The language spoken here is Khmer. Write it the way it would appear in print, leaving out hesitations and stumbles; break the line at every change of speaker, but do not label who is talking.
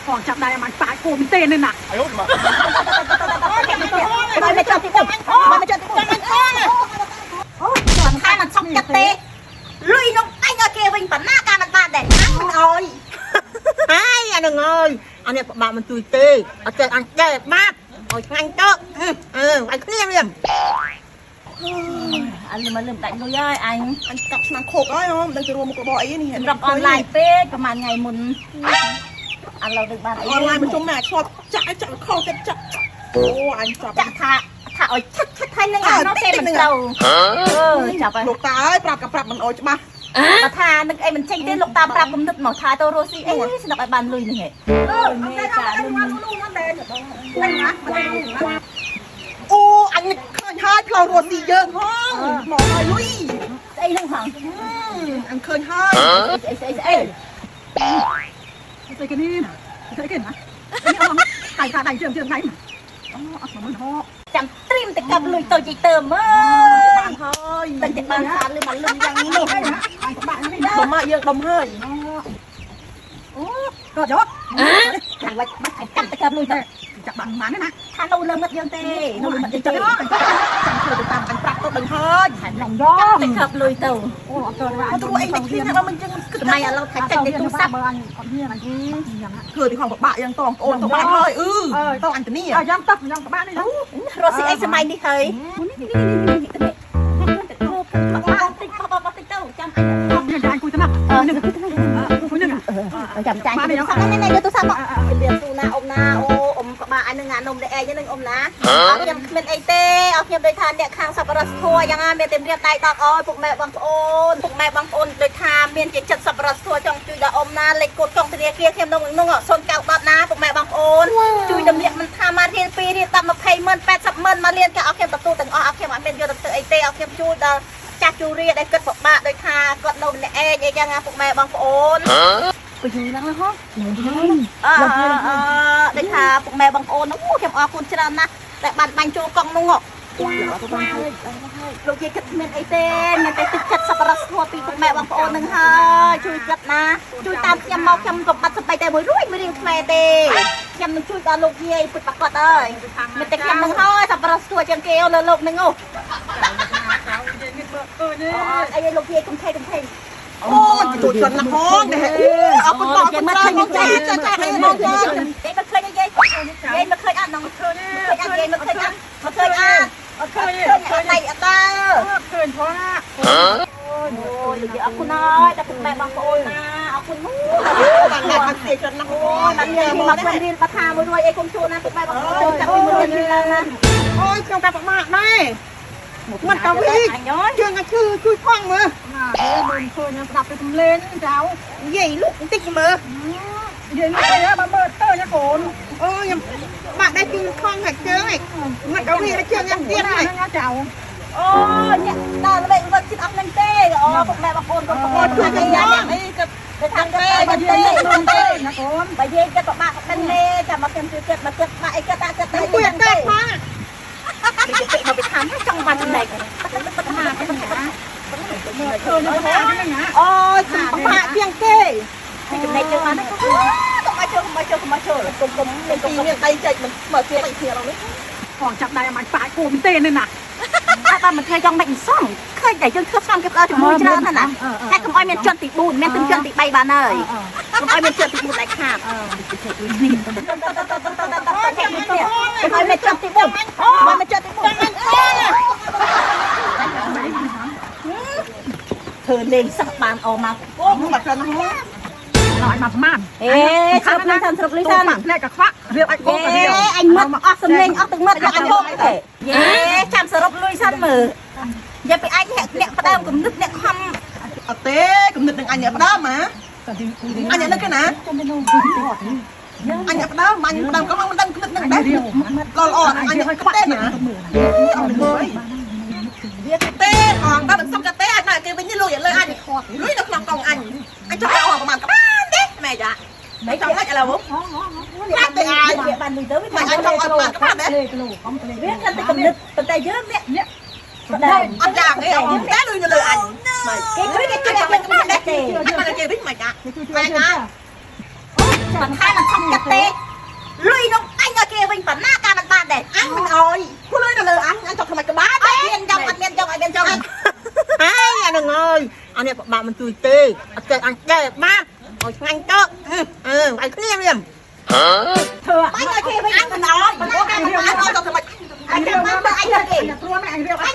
ផងចាប់ដៃអាម៉ាច់ប៉ាច់គោមែនទេនេះណា
哎呦我的妈！
បើមិនចង់ទី4បើមិនចង់ទី4
អូ
ខាមិនសុខចិត្តទេលុយនោះអញឲ្យគេវិញបណ្ណាការមិនបានដែរ
អញមិនអោយហើយអានឹងអើយអានេះពិបាកមិនជួយទេអត់ចេះអញចេះបាត់ឲ្យឆ្ងាញ់ទៅអឺឲ្យគ្នាវា
អញលឹមលឹមដាច់លុយហើយអញ
អញកាប់ឆ្នាំងខោកហើយហ៎មិនដឹងទៅរួមមុខរបរអីនេះ
សម្រាប់អនឡាញពេកប្រហែលថ្ងៃមុនឥឡូវនឹងបានអី
អនឡាញមិនជុំណាឆ្លត់ចាក់ឲ្យចាក់ខោទៀតចាក់អូអញចាប់
ចាក់ថាថាឲ្យឆិតឆិតហើយនឹងអានោះទេមិនត្រូវអឺចាប់ហើយ
លោកតាអើយប្រាប់ក៏ប្រាប់មិនអោយច្បាស់
បើថានឹងអីមិនចេញទេលោកតាប្រាប់គំនិតមកថាទៅរស់ស៊ីអីស្នឹកឲ្យបានលុយនេះហ៎អូមេចាលុយ
អូអញឃើញហើយផ្លូវរស់ស៊ីយើងហងមកហើយលុយ
ស្អីហ្នឹងហង
អញឃើញហើយ
ស្អីស្អីស្អី
ស្អីគេនេះណាស្អីគេណានេះអត់ដៃដៃជើងជើងដៃអូអត់មកមិនហក
ចាំត្រៀមទៅកាប់លុយទៅជីទៅមើល
បានហើយ
តែតែបានសាលឺមកលុយយ៉ាងនោះ
អញបាក់នេះ
ដុំមកយើងដុំហើយ
អូរត់យក
ខាងវិញបាត់កាប់ទៅកាប់លុយទៅ
ចាប់បានបានណា
ថានៅលើមាត់យើងទេនៅលើមាត់យើងទេ
ចាំធ្វើទៅតាមអញប្រាប់ទៅដឹងហើយ
ខាងឡើងយកទៅកាប់លុយទៅ
អូអត់ទៅ
អត់ទៅអីនេះគ្នាណាបើមិនចឹងគិត
សម័យឥឡូវថាចេញទៅទូរស័ព្ទ
បើអញអត់មានអញយ៉ាងណា
ធ្វើទីខំពិបាកយ៉ាងតងប្អូនទៅបានហើយអឺតអញធានា
អយ៉ាងទៅយ៉ាងក្បាលនេះ
រស់ស៊ីអីសម័យនេះហើយនេះនេះនេះនេះទៅតិចបបតិចទៅចាំអញ
នេះអញគួយទៅណានេះគួយនឹង
ចាំចាញ់ទូរស័ព្ទនេះនេះយកទូរស័ព្ទមកជំរាបសួរណាអ៊ំណាអូអ៊ំក្បាលអញនឹងអានំដែលឯងនឹងអ៊ំណាអត់ខ្ញុំគ្មានអីទេអត់ខ្ញុំដូចថាអ្នកខាងសប្បុរសធម៌យ៉ាងណាមានតែរៀបដៃដល់អើយពុកម៉ែបងប្អូនពុកម៉ែបងប្អូនដូចថាមានជាចិត្តសប្បុរសធម៌ចង់ជួយដល់អ៊ំណាលេខកូដកងធនាគារខ្ញុំនឹងនឹង090ណាពុកម៉ែបងប្អូនជួយតម្លាក់មិនថាមករៀល2រៀល10 20ម៉ឺន80ម៉ឺនមករៀនគេអត់ខ្ញុំទទួលទាំងអស់អត់ខ្ញុំអត់មានយកទៅធ្វើអីទេអត់ខ្ញុំជួយដល់ចាស់ជូរាដែលគិតពិបាកដូចថាគាត់នៅម្នាក់ឯងអីចឹងណាពុកម៉ែបងប្អូន ពយឡើងហ៎អឺអឺដូចថាពុកម៉ែបងប្អូននោះខ្ញុំអរគុណច្រើនណាស់តែបានបាញ់ចូលកង់នោះលោកយាយគិតគ្មានអីទេមានតែទឹកចិត្តសប្បុរសធម៌ពីពុកម៉ែបងប្អូននឹងហើយជួយចិត្តណាជួយតាមខ្ញុំមកខ្ញុំក៏បាត់សប្បាយតែមួយរួចមួយរៀងខ្មែរទេខ្ញុំនឹងជួយដល់លោកយាយពិតប្រាកដហើយមានតែខ្ញុំនឹងហើយសប្បុរសធម៌ជាងគេលើលោកនឹងអូអីលោកយាយកុំថេកុំថេ
អូយជួយជនណាស់ហងនេះអរគុណបងអរគុណច្រើនបងចាចាចាអីបងចា
យាយមកឃើញយាយយាយមកឃើញអត់នងឃើញអត់យាយមកឃើញអត់មកឃើញអត់
អត់ឃើញ
ឃើញអត់ដៃអត់តើ
ឃើញផងណា
អូយលោកយាយអរគុណហើយដល់ពុកម៉ែបងប្អូនណាអរគុណនោះ
បានតែអត់ទេជនណាស់អូយ
បានយាយមកវិញរៀនបថាមួយរួយអីគុំជួនណាពុកម៉ែបងប្អូនចាប់ពីមួយរៀនឡើងណា
អូយខ្ញុំកាប់ប្រមាថដែរមិនកាវី
អញអើយ
ជើងឲ្យឈឺជួយផងមើល
ណាមើលឃើញស្ដាប់ទៅសំលេងចៅ
និយាយលុកបន្តិចមើល
និយាយលុកអីបើមើលទៅណាកូន
អូខ្ញុំបាក់ដែរជួយផងហើយជើងឯងមិនកាវីឲ្យជើងយ៉ាងទៀតហើយ
ណាចៅ
អូអ្នកដល់ល្បែងវឹកចិត្តអត់នឹងទេអូពុកម៉ែបងប្អូនកុំបងប្អូនជួយយ៉ាងអីក៏ទៅខាងទេ
បើ
ទេ
និយាយលុក
ទេ
ទៅណាកូន
បើយាយគាត់ពិបាកក៏ដឹងទេចាំមកខ្ញុំជួយគាត់មកគាត់បាក់អីគាត់ដាក់គាត់ទៅ
ខ្ញុំគួយអត់កើតផង
ដូចជាមកពីខាងចង់បានចំណែកបិទណា
ឃើញហ្នឹងណា
អូយខ្ញុំប្រមាថជាងគេ
ពីចំណែកយើងបានកុំមកចូលកុំមកចូលកុំមកចូលកុំកុំ
មាន
កុំ
ទីមានដៃចែកមិនមកទៀតមិនគ្នាឡើយនេះ
ផងចាប់ដៃអាម៉ាច់ប៉ាច់គោមែនទេនេះណា
អត់បានមិនធ្វើចង់មិនសមឃើញតែយើងធ្វើសំគេផ្ដល់ជាមួយច្រើនណាស់ណាតែកុំឲ្យមានជនទី4មានជនទី3បានហើយកុំឲ្យមានជនទី4ដាច់ខាតកុំឲ្យមានជនទី4បើមានជនទី4ធ្វើលេងសោះបានអូមក
អូមកច្រើនណាស់
ឲ្យមកប្រមាណ
អេស្រុកលុយសិនស្រុកលុយសិន
ភ្នែកក៏ខ្វាក់រៀបអាចគោក៏រៀប
អេអញមត់អស់សំលេងអស់ទឹកមាត់យកអញហូបទេយេចាំសរុបលុយសិនមើលនិយាយពីអញអ្នកផ្ដើមគំនិតអ្នកខំ
អត់ទេគំនិតនឹងអញអ្នកផ្ដើមហ៎អញអ្នកនឹកគេណាអញអ្នកផ្ដើមអញផ្ដើមក៏មិនដឹងគំនិតនឹងដែរល្អល្អអញអ្នកខ្វាក់ទេណាអត់មានលុយ
វា
ទេអងតែមិនសុំតែទេអាចដាក់គេវិញនេះលុយលើអញលុយនៅក្នុងកងអញអញចង់ឲ្យអស់ប្រហែលក៏បានទេម៉ែចា
មិន
ចង់ឲ្យឥឡូវ
បានទេអាយវាបានលុយទៅវា
ម៉ែអញចង់ឲ្យប្រហែលក៏បានដែរ
លេគីឡូកំលេ
វាគិតតែគំនិតប៉ុន្តែយើងអ្នក
នេះ
ផ្ដើម
អត់យ៉ាងទេអងតែលុយនៅលើអញម៉ែ
គេជួយគេជួយឲ្យបានដែរទេ
អញមកគេវិញម៉ែចា
ជួយជួយ
ម៉ែ
ជួយ
ចា
ប៉ុន្តែមិនខំចិត្តទេលុយនោះអញឲ្យគេវិញប៉ុណ្ណាក៏មិនបានដែរ
អញមិនអោយគូលុយនៅលើអញអញចង់ធ្វើមិនក៏បាន
អត់មានចង់អត់មានចង់អត់មានចង់
ហើយអានឹងអើយអានេះពិបាកមិនជួយទេអត់ចេះអញចេះបាត់ឲ្យឆ្ងាញ់ទៅអឺឲ្យគ្នារៀម
ធ្វើ
បាញ់ឲ្យគេវិញ
អញមិនអោយ
ប៉ុន្តែមិនបានឲ្យទៅធ្វើម៉េចអញចាំបានអញទៅគេ
ព្រួមអញរៀប
អញ